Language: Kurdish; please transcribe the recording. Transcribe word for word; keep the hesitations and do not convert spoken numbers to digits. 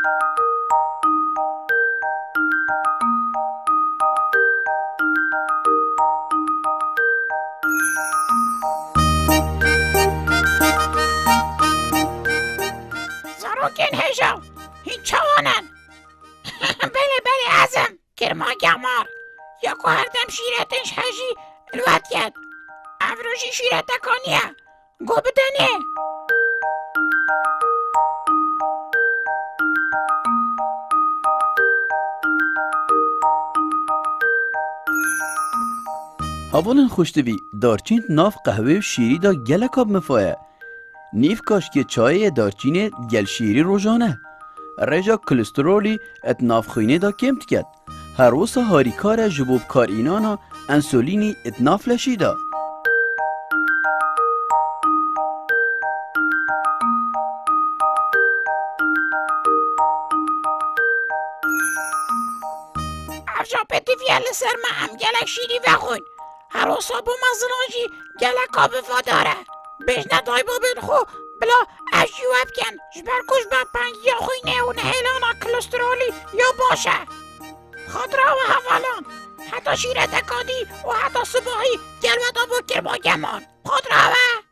Zarokên hêja, hîn çawan in? Belê, belê, ez im. Kirma Gemar. Ya ku her dem şîretên ji hejî li we diket. Ev rojî şîreteka nî ye. Go bidenê. Hevalên xweştivî, darçîn di nav qehwê û şîrî de geleka bi mifa ye. Nîv kaşkê çayê yê darçînê gel şîrî rojane rêja kolesterolî di nav xwînê de kêm diket. Her wisa harîkar e ji bo bikarînana ensulînî di nav leşî de. Ev jî pêtivî ye li ser me em gelek şîrî vexwin. Her wisa bo me zilam jî geleka bifadar e. Bêjne daybabên xwe bila ev jî we bikin. Ji ber ku ji ber pengiya xwînê û nehêlana kolesterolî ya baş e. Xatira we hevalan, heta şîreteka dî û heta sibahî gel we da bo Kirma Gemar. Xatira we.